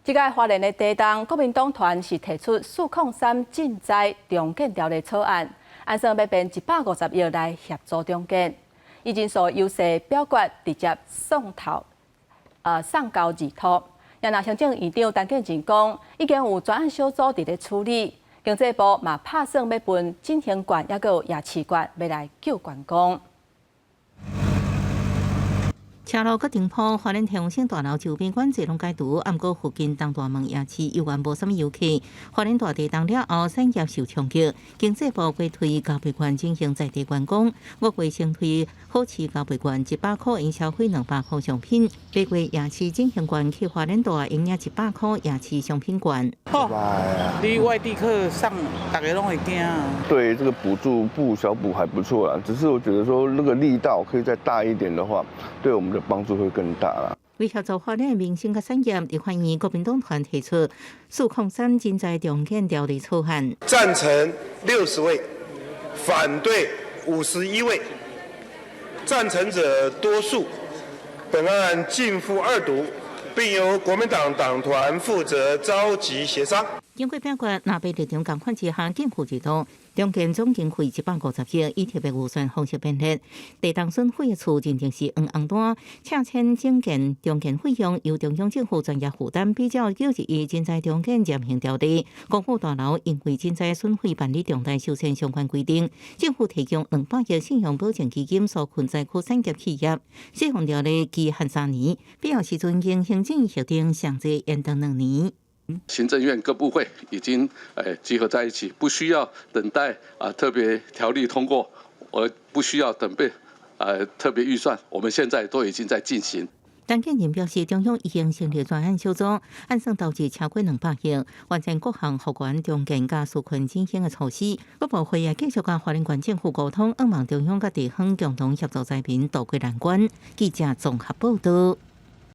這個花蓮的地動，國民黨團是提出403震災重建條例草案，按算欲編150億來協助重建。以人數優勢表決，直接送頭，送交二讀。也若行政院長陳建仁講，已經有專案小組佇咧處理，經濟部嘛拍算欲分振興券，抑閣有夜市券，欲來救觀光。車路閣停鋪，花蓮天王星大樓周邊管制攏解除，毋過附近東大門夜市猶原無啥物遊客。花蓮大地動了後，產業受衝擊，經濟部會推交易券進行在地觀光，五月先推好市交易券100箍，用消費200箍商品；八月夜市振興券去花蓮大用領100箍夜市商品券。你外地客上，逐家攏會驚。對這個補助不小補還不錯啦，只是我覺得說那個力道可以再大一點的話，對我們的幫助會更大啦。為協助花蓮的民生佮產業，立法院國民黨團提出403震災重建條例草案。贊成60位，反對51位，贊成者多數。本案逕付二讀，並由國民黨黨團負責召集協商。經過表決，若欲立場仝款之下，逕付二讀，重建總經費150億，以特別預算方式編列。地動損毀的厝認定是黃紅單，拆遷整建重建費用由中央政府專業負擔。比照9.11震災重建暫行條例，公府大樓因為震災損毀辦理重大修繕相關規定，政府提供200億信用保證基金紓困災區產業企業。這項條例期限3年，必要時陣經行政院核定，上濟延長2年。行政院各部會已經集合在一起，不需要等待啊特別條例通過，而不需要準備特別預算，我們現在都已經在進行。陳建仁表示，中央已經成立專案小組，按算投資超過200億，完成各項復原重建佮紓困振興的措施。國部會也繼續佮花蓮縣政府溝通，向望中央佮地方共同協助災民渡過難關。記者綜合報道。